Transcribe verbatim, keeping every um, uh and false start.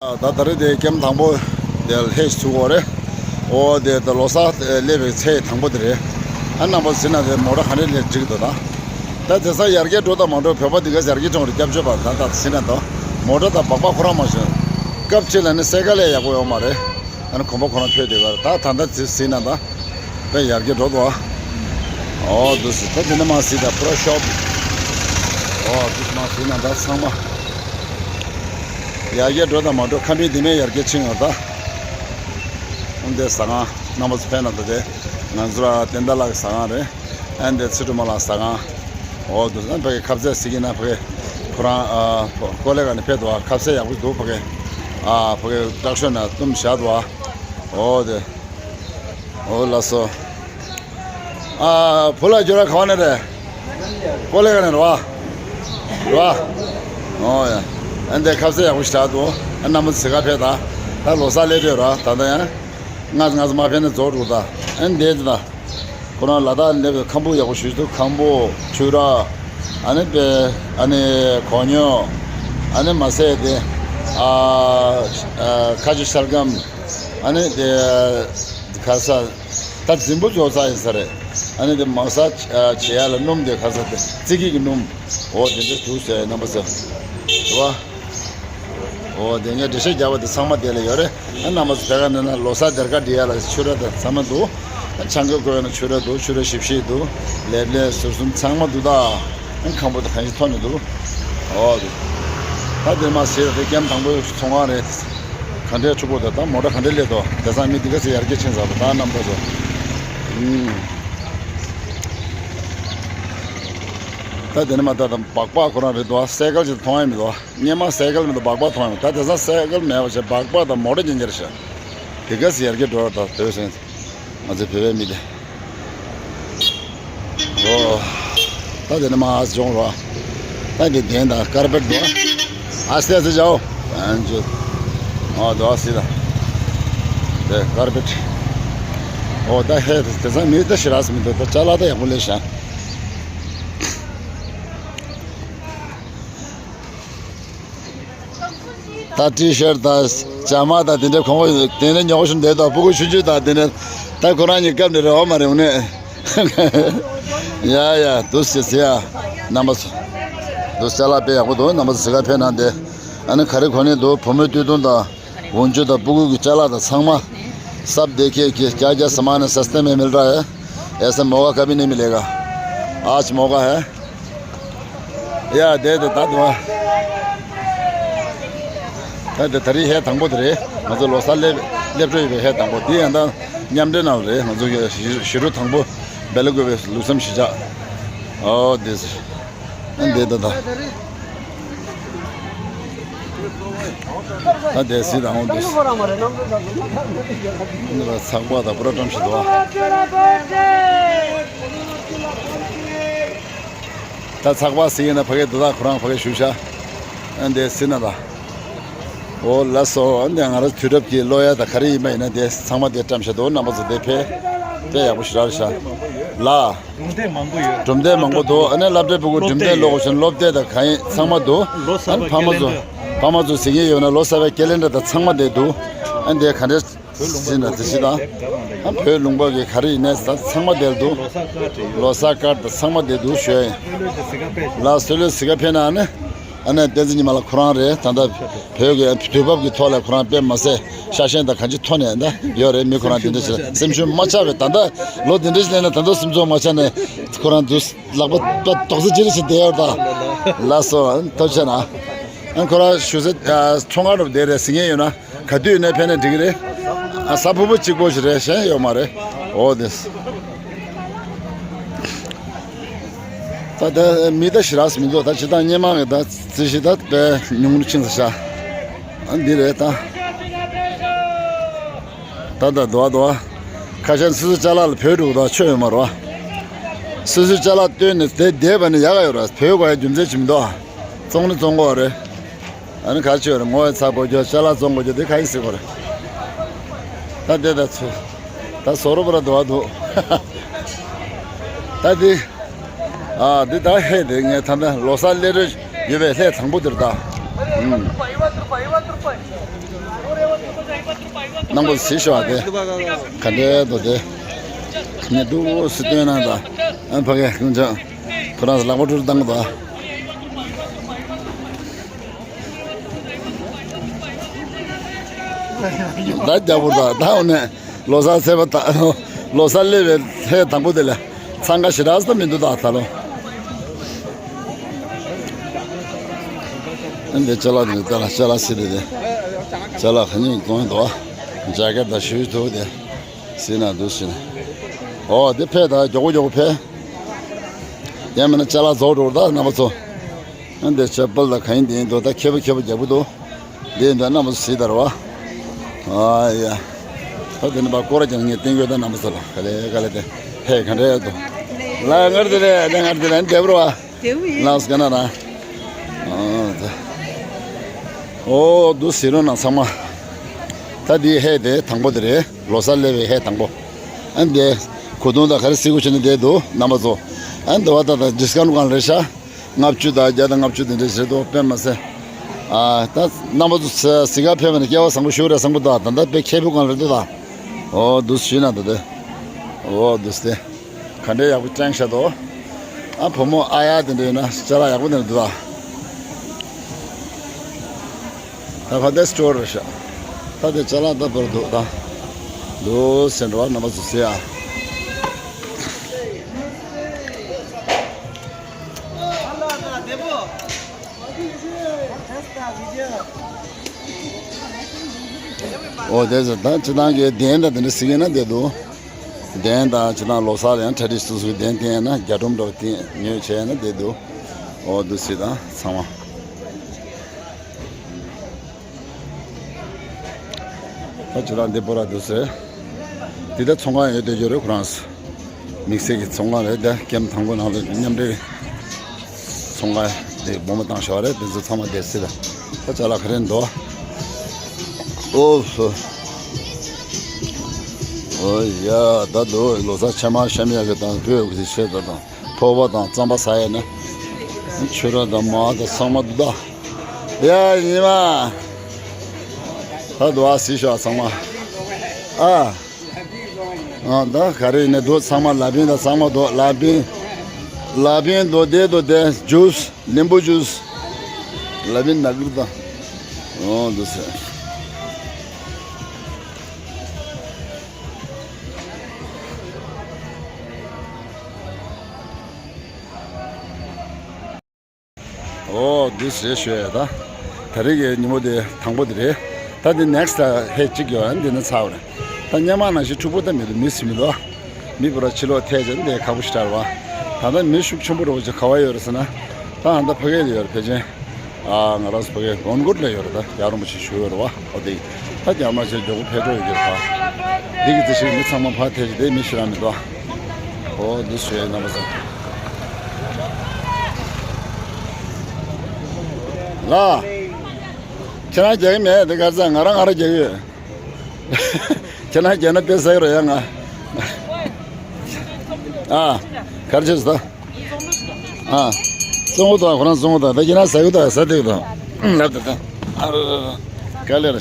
ད་ད་རེས་དེ་ཀེམ་དང་པོ་དེ་ལྷས་ཚུགས་པ་རེད། ཨོ་དེ་ད་ལོ་གསར་སླེབས་པའི་ཚེས་དང་པོ་དེ་རེད། ཨ་རྣམ་པ་ཟིན་ན་དེ་མོ་ཊ་ག་འདྲ་ལས་འགྲིག་འདུག་ད། ད་དེང་སང་ཡར་རྒྱས་འགྲོ་དང་མ་འགྲོ་བོད་པ་འདི་ག་ཡར་རྒྱས་འགྲོ་རེད། སྐྱབས་བཅོལ་བ་ད་ད་ཟིན་ན་ད་མོ་ཊ་དང་སྦག་སྦག་ཁོ་རང་མ་བྱུང་། སྐབས་གཅིག་ལ་ནི་སེ་ཀལ་ལས་ཡག་པོ་ཡོད་མ་རེད། ཨ་ནི་གོམ་པ་ཁོ་རང་འཕེལ་དེ་ག་ད་ད་ད་ཟིན་ན་ད། དཔེ་ཡར་རྒྱས་འགྲོ་འདུག་ཨ། ཨོ་འདུག་སེ་ད་དེ་ནས་མ་སྲིད་ད་ཕུ་ར་ཤོབ། ཨོ་འདུག་སེ་མ་སྲིད་ན་ད་ཚང་མ། ཡར་རྒྱས་འགྲོ་དང་མ་འགྲོ་ཁམས་པའི་དེ་མས་ཡར་རྒྱས་ཕྱིན་ཡོད་ད། འོན་ཏེ་ཟ་ཁང་རྣམ་པ་ཚོ་ཕན་ན་ད་དེ་ང་ཚོ་ར་བསྟན་ཟླ་ལགས་ཟ་ཁང་རེད། ཨན་དེ་ཚེ་སྒྲོལ་མ་ལགས་ཟ་ཁང་། ཨོ་འདུག་ཨ་ཕ་གི་ཁ་ཟས་ཟེར་གྱི་ན་ཕ་གི་ཁོ་རང་ཨ་ཀོ་ལེ་ག་ནས་ཕེབས་འདུག་ཨ། ཁ་ཟས་ཡག་པོ་འདུག་ཕ་གི་ཨ་ཕ་གི་ཏྲག་ཤོས་ན་བཏུམས་བཞག་འདུག་ཨ། ཨོ་དེ། ཨོ་ལགས་སོ། ཨ་བུ་ལ་འབྱོར་བ་ག་བ་ནས་རེད། ཀོ་ལེ་ག་ནས་རེད་བ། རེད་བ། ཨོ་ཡ། ཨ་འདི་ཁ་ཟས་ཡག་པོ་ཞིག་དྲག་འདུག་ཨ་རྣམ་པ་ཚོ་ག་ཕེབས་ད། ད་ལོ་གསར་སླེབས་རེད་ར་ད་ད་ཡང་། ང་ང་ཚོ་མ་ཕེབས་ན་རྫོགས་འགྲོ་ད། ཨ་འདི་ད། ཁོ་རང་ལ་དྭགས་སླེབས་པའི་ཁམ་བུ་ཡག་པོ་ཞིག་འདུག་ཁམ་བུ་ཆུ་ར། ཨ་ནི་པེ་ཨ་ནི་གོ་ཉོ། ཨ་ནི་མ་ཟད་དེ་ཨ་ཨ་ཁ་ཆུ་ཤར་སྒམ། ཨ་ནི་དེ་ག་ས་ད་རྫིང་བུ་རྫོགས་ས་ཡིན་ས་རེད། ཨ་ནི་དེ་མང་ས་བྱེད་ཡ་ལ་སྣུམ་དེ་ག་ས་དེ་རྩི་གི་གི་སྣུམ། འོ་དེ་འདྲ་འདུག་ཟེར་རྣམ་པ་ཚོ། རེད་བ། འོ་དེ་ངས་འགྲེལ་བཤད་རྒྱག་པ་དེ་ཚང་མ་དེ་ལ་ཡོད་རེད། ཨ་རྣམ་པ་ཚོ་དེ་ག་ནས་ན་ལོ་གསར་སྡེར་ཁ་སྒྲིག་ཡ་ལ་ཆུ་ར་དང་ཚང་མ་འདུག་ཨ་ཆང་གི་དགོས་ན་ཆུ་ར་འདུག་ཆུ་ར་ཞིབ་ཞིབ་འདུག་ལེབ་ལེབ་ཟུར་གསུམ་ཚང་མ་འདུག་ད། ཨ་ཁམ་བུ་དང་གང་ཞིག་ཐོན་ནས་འདུག་ཨོ་དེ། ད་དེ་མ་ཟེར་དེ་ཀེམ་དང་པོའི་ཚོང་ཁང་རེད། ག་འདྲའི་ཕྱུག་པོ་དེ་ད་མོ་ཊ་ག་འདྲའི་སླེབས་འདུག་དེང་སང་མི་འདི་ག་ཚོད་ཡར་རྒྱས་ཕྱིན་ཚར་བ་ད་རྣམ་པ་ཚོ། ཨུམ། ད་དེ་ནས་མ་ད་ད་སྦག་སྦག་ཁོ་རང་རེད་འདུག་སེ་ཀལ་ཅིག་མཐོང་ཡ་མི་འདུག་སྔོན་མ་སེ་ཀལ་མི་འདུག་སྦག་སྦག་མཐོང་ཡོང་། ད་དེང་སང་སེ་ཀལ་མེད་པ་བྱས་སྦག་སྦག་དང་མོ་ཊ་རྐྱང་རྐྱང་རེད་ཤག་དེ་ག་ཚོད་ཡར་རྒྱས་འགྲོ་བ་ད་དོས་སེང་ང་ཚོའི་བོད་པའི་མི་དེ། ཨོ། ད་དེ་ནས་མ་སྦྱོང་རོགས། ད་དེ་གདན་དང་ཀར་པེཊ་འདུག་ཨ་སྟེ་སེ་ཇའོ། ཨོ་འདུག་ཨ་སི་ད། དེ་ཀར་པེཊ། ཨོ་ད་ཧེ་དེང་སང་མི་ད་ཞེ་དྲག་མི་འདུག་ད་ཅ་ལག་ད་ཡག་པོ་ལས་ཤག་ད་ཊི་ཤར་ཊི་དང་ཇ་མ་དང་དེ་འདྲའི་གོང་བོ་དེ་འདྲའི་ཉོག་བཞིན་བསྡད་དོ། སྤུ་གུ་ཆུང་ཆུང་དང་དེ་འདྲའི་ད་ཁོ་རང་གཉིས་སྐབས་འདྲ་རེད་འོ་མ་རེད་འོ་ནས། ཡ་ཡ་འདུག་སེ་ཟེར་ཡ། རྣམ་པ་ཚོ། འདུག་ཅ་ལག་དཔེ་ཡག་པོ་འདུག་རྣམ་པ་ཚོ་གཟིགས་ག་ཕེབས་གནང་སྟེ། ཨ་ནི་ག་རེ་གོ་ནས་འདུག་བུ་མོའི་སྟོད་ཐུང་དང་། འོན་ཆུ་དང་སྤུ་གུ་གི་ཅ་ལག་དང་ཚང་མ། སབ་དེ་ཁེ་ཁེ་ཀྱ་ཀྱ་ས་མ་ན་སས་ཏེ་མེ་མིལ་ར་ཧེ། ཨེ་ས་མོ་ག་ཀ་བི་ནེ་མི་ལེ་ག་ཨ་ཆ་མོ་ག་ཧེ། ཡ་དེ་དེ་ད་དུ་བ། ད་དེ་ད་རེས་ཧེ་དང་པོ་དེ་རེད། ང་ཚོ་ལོ་གསར་སླེབས་སླེབས་འགྲོ་ཡོད་པའི་ཧེ་དང་པོ་དེ་ཡང་ད་མཉམ་འབྲེལ་ནང་རེད། ང་ཚོ་གི་ཞི་ཞི་རུ་དང་པོ་སྦེ་ལ་དགོས་པའི་ལུགས་བསམ་གཞིས་ཆགས། ཨོ་དེ་ཨ་འདེ་ད་ད། ད་དེ་སི་དང་འོང་དུས། འདི་ལ་ཚགས་པར་དང་པོ་ར་བཀྲམ་ཞིག་འདུག་ཨ། ད་ཚགས་པར་ཟེར་ཡིན་ན་ཕ་གི་འདི་དག་ཁོ་རང་ཕ་གི་ཞུ་ཤག་ཨ་འདི་ཟེར་ན་ད། འོ་ལགས་སོ། ཨ་འདི་ང་རང་དུས་རབས་ཀྱི་ཀློག་ཡ་ད་ག་རེ་ཡིན་པ་ཡིན་ན་དེ་ཚང་མ་དེ་བཀྲམ་ཤག་འདུག་རྣམ་པ་ཚོ་དེ་ཕེ་དཔེ་ཡག་པོ་ཞེ་དྲག་རེད་ཤག་ལ། གྲུབ་འབྲས་མང་པོ་ཡོད། གྲུབ་འབྲས་མང་པོ་འདུག་ཨ་ནི་སློབ་གྲྭའི་ཕྲུ་གུ་གྲུབ་འབྲས་ཀློག་དགོས་བྱུང་སློབ་དེབ་དང་གང་ཡིན་ཚང་མ་འདུག་ཨ་ནི་ཕ་མ་ཚོ་ཕ་མ་ཚོ་ཟིན་གྱི་ཡོད་ན་ལོ་གསར་པའི་ཀེ་ལེན་ཌར་དང་ཚང་མ་དེ་འདུག་ཨ་ནི་དེ་ག་འདྲས་ཟིན་ན་དེ་ཞིག་དང་། ཨ་བོད་ལུང་པ་གི་ག་རེ་ཡིན་ནའི་ད་ཚང་མ་དེར་འདུག་ལོ་གསར་ཀར་དང་ཚང་མ་དེ་འདུག་ཞུ་ཡ་ཡིན། ལ་སོ་ལོས་ཟི་ག་ཕེ་ན་ཨ་ནི། ཨ་ནི་བསྟན་འཛིན་ཉི་མ་ལགས་ཁོ་རང་རེད། ད་ལྟ་བོད་ཀྱི་དུས་བབ་ཀྱི་ཐོག་ལ་ཁོ་རང་དཔེ་མ་ཟད་ཤ་ཞེན་དང་གང་ཅིའི་ཐོག་ནས་ད་ཡོད་རེད། མི་ཁོ་རང་དེ་འདྲ་ཞིག་སེམས་ཤུགས་མ་ཆག་པའི་ད་ལྟ་ལོ་དེ་འདྲ་ཞིག་སླེབས་ན་ད་ལྟ་སེམས་ཚོར་མ་ཆག་ནས་ཁོ་རང་དུས་ལག་པ་དཔེ་རྡོག་རྩ་ཅི་རེ་ཞིག་བསྡད་ཡོད་ད། ལགས་སོ་ཐུགས་རྗེ་ཆེ་གནང་། ཨ་ཁོ་རང་ཞུ་ས་ཚོང་ཁང་རུ་བསྡད་རེད་ཟིན་ངེས་ཡོད་ན། ག་དུས་ནས་ཕེབས་ནས་འགྲིག་གི་རེད། ཨ་ས་ཕུར་བུ་གཅིག་པོ་ཞིག་རེད། གཞན་ཡོད་མ་རེད། འོ་དེ། ད་ལྟ་མི་ད་ཞེ་དྲག་མི་འདུག་ད་ཇི་ལྟར་སྔོན་མ་གི་ད་རྩིས་གཞི་ད་དཔེ་ཉུང་རུ་ཕྱིན་ས་ཤག་ཨ་འདི་རེད་ད། ད་ད་དོ་དོ། ཁ་ཤས་སོ་སོའི་ཅ་ལག་ལ་བོད་འགྲོ་གི་འདུག་ཆོས་ཡོད་མ་རེད་བ། སོ་སོའི་ཅ་ལག་བཏོན་ནས་དེ་བསྡད་པ་ནི་ཡག་ག་ཡོད་རེད། བོད་དགོས་ཡ་རྒྱུ་མཚན་ཅི་མི་འདུག་ཨ། བཙོང་ནི་བཙོང་དགོས་རེད། ཨ་ནི་ག་ཅི་ཡོད་རེད། ངོ་བོ་ཚ་དགོས་རྒྱུ་ཅ་ལག་བཙོང་དགོས་རྒྱུ་དེ་ག་ཡིན་ཟེར་དགོས་རེད། ད་དེ་ད་ཚོ། ད་བཟོ་རུ་པ་ར་འདུག་ཨ་འདུག་ད་དེ། ཨ་འདི་ད་ཧེ་དེ་ངས་ད་ལྟ་ལོ་གསར་སླེབས་རོགས་ཡོད་པའི་ལྷས་དང་པོ་དེར་ད། ཨུམ། རྣམ་པ་གཟིགས་ཤོག་ཨ། དེ་ག་འདྲའི་འདུག་དེ། ངས་འདུག་སེ་སྟོན་གནང་དང་། ཨ་ཕ་གི་ཁོང་ཚོ་ཁོ་རང་ཚོ་ལག་པ་འཁྲུ་བཏང་དང་། ད་རྒྱ་བོ་ད་ད་འོ་ནས་ལོ་གསར་ཚེས་པ་ད་ལོ་གསར་སླེབས་པའི་ལྷའི་དང་པོ་དེ་ལ་འཚང་ཁ་ཞེ་དྲག་ཙམ་མི་འདུག་ད་ད་ལོ། ཨ་འདི་ཅ་ལག་འདི་ལྟ་ལ་ཅ་ལག་ཟེར་དེ་དེ། ཅ་ལག་ག་ཉིན་གཏོང་འདུག་ཇ་ཀེ་ད་ཞུས་ཐུབ་དེ་ཟེར་ན་འདུག་ཟེར་ན། ཨོ་དེ་ཕེ་ད་མགྱོགས་པོ་མགྱོགས་པོ་ཕེ། ཡང་མིན་ན་ཅ་ལག་རྫོགས་འགྲོ་ད་རྣམ་པ་ཚོ། ཨ་འདི་ཆ་པལ་ད་ག་ཡིན་དེ་ཡིན་འདུག་ད་ཁེ་པོ་ཁེ་པོ་རྒྱག་པོ་འདུག་འདི་འདྲ་རྣམ་པ་ཚོ་ཟེར་ད་ར་བ། ཨ་ཡ། ད་དེ་ནི་པ་སྐོར་ར་ཀྱང་ངས་བསྟན་དགོས་ད་རྣམ་པ་ཚོ་ལ་ག་ལེ་ག་ལེ་དེ་ཧེ་ག་འདྲ་ཡོད་དོ། ལ་ངར་དེ་རེད་ལ་ངར་དེ་རེད་འདེབས་རོ་བ། དེ་བུ་ཡིན། ལགས་སོ་ག་ན་ན། ཨ་ད། ཨོ་འདུག་ཟེར་རོ་ན་ཚང་མ། ད་འདི་ཧེ་དེ་དང་པོ་དེ་རེད། ལོ་གསར་སླེབས་པའི་ཧེ་དང་པོ། ཨ་འདི་གོས་ཐུང་ད་ག་རེ་སེ་གོ་བྱས་ནས་བསྡད་འདུག་རྣམ་པ་ཚོ། ཨ་འདི་བ་ད་ད་ཌི་སི་ཀའུན་ཊི་གང་རེད་ཤག་ལྔ་བཅུ་དང་བརྒྱ་དང་ལྔ་བཅུ་དེ་འདྲ་ཟེར་འདུག་དཔེ་མ་ཟད། ཨ་ད་རྣམ་པ་ཚོ་གཟིགས་ག་ཕེབས་པ་ནས་སྐལ་བ་བཟང་པོ་ཞུ་རེད་བཟང་པོ་འདུག་ད་ལྟ་དཔེ་ཁེ་པོ་གང་རེད་འདུག་ད། ཨོ་འདུག་ཞུས་ན་ད་དེ། ཨོ་འདུག་སྟེ། ག་འདྲའི་ཡག་པོ་སྤྲད་ཤག་འདུག་ཨ་བུ་མོ་ཨ་ཡ་དེ་འདྲ་ཡོད་ན་ཅ་ལག་ཡག་པོ་དེ་འདྲ་འདུག་ད། ད་ཕ་དེ་སི་ཊོར་རེད་ཤག་ད་དེ་ཅ་ལག་ད་བར་འདུག་ད། འདུག་སེ་འགྲོ་བ་རྣམ་པ་ཚོ་ཟེར་ཨ། ཨོ་དེ་ཚོ་ད་སྤྱི་བཏང་གི་གདན་དང་དེ་འདྲ་ཟེར་གྱི་ན་བསྡད་འདུག་གདན་དང་སྤྱི་བཏང་ལོ་གསར་ལ་ཡང་གྲ་སྒྲིག་སོ་སོའི་གདན་བསྟན་ན་རྒྱ་སྒྲོམ་འདྲ་བོ་བསྟན་ཉོས་བྱས་ན་བསྡད་འདུག་ཨོ་འདུག་སེ་ད་ཚང་མ། ད་ཇོ་ར་འདི་པོ་ར་འདུག་ཟེར། འདི་ད་ཚོང་ཁང་ཡོད་དེ་ཡོད་རེད་ཁོ་རང་ཚོ། དམིགས་བསལ་གྱི་ཚོང་ཁང་རེད་ད་ཀེམ་དང་པོ་ནང་ལ་མཉམ་འབྲེལ་ཚོང་ཁང་དེ་སྦོམ་བཏང་ཤག་རེད། དེ་ཚོ་ཚང་མ་བསྡད་སྲིད་ད། ད་ཅ་ལག་ག་རེ་འདུག་ཨོ་ཧོ། ཨོ་ཡ་ད་འདུག་ལོ་གསར་ཕྱེ་མར་ཤམ་ཡག་གི་དང་བོད་ཀྱི་ཤེས་ད་དང་། ཕོར་པ་དང་རྩམ་པ་ཟ་ཡས་ན། ཆུ་ར་དང་མར་དང་ཚང་མ་འདུག་ད། ཡ་ཉི་མ། ད་འདུག་ཨ་སི་ཤོག་ཚང་མ། ཨ། ཨ་ད་ག་རེ་ཡིན་ན་འདུག་ཚང་མ་ལ་བིན་དང་ཚང་མ་འདུག་ལ་བིན། ལ་བིན་འདུག་དེ་འདུག་དེ་ཇུས་ལིམ་བུ་ཇུས། ལ་བིན་ན་གིར་དང་། ཨོ་འདུག་ཟེར། ཨོ་འདི་ཟེར་ཞུ་ཡ་ད། ད་རེས་ཀྱི་ཉིན་མོ་དེ་དང་པོ་དེ་རེད། ད་འདི་ནེག་སི་ཊི་ཧེ་གཅིག་ཡོད་ཨ་འདི་ནི་ཚར་བ་རེད། ད་སྔོན་མ་ནང་བཞིན་འཁྲུག་པོ་ད་མི་འདུག་མི་སུ་མི་འདུག་མི་བུ་ར་ཕྱི་ལོགས་ཐད་ཅིག་འདི་ཁག་པོ་ཞིག་འདྲ་བ། ད་ལྟ་མི་ཤུགས་ཆེན་པོ་རོ་ཅིག་ག་བ་ཡོད་རེད་ཟེར་ན། ད་ཨ་ད་ཕ་གི་ལ་ཡོད་རེད་ཕལ་ཆེར། ཨ་ང་རང་ཚོ་ཕ་གི་རོན་གོར་ལ་ཡོད་རེད་ད་རྒྱལ་བ་རིན་པོ་ཆེ་བཞུགས་ཡོད་རེད་བ། ཨོ་དེ། ད་རྒྱ་མ་ཆེ་མགྱོགས་པོ་ཕེབས་འགྲོ་ཡོད་ཀྱི་རེད་ད། འདི་གི་དེ་ཞིག་མི་ཚང་མ་ཕར་ཐད་ཅིག་དེ་མི་ཤི་ར་མི་འདུག་ཨོ་འདི་ཞུ་ཡ་རྣམ་པ་ཚོ། ལ། ཁྱེད་རང་རྒྱག་གི་མེད་དེ་གར་ཚ་ང་རང་ང་རང་རྒྱག་གི་ཡོད། ཁྱེད་རང་རྒྱག་ན་དཔེ་ཟ་གི་རེད་ཡ་ང་། ཨ། གར་ཆེ་ས། ཨ། བཙོང་གི་འདུག་ཁོ་རང་བཙོང་གི་འདུག་ད་ཁྱེད་རང་ཟ་གི་འདུག་ཟ་བསྡད་ཀྱི་འདུག་ལབ་དེ་ད། ཨ་ར་ར་ར། ག་ལེ་ར།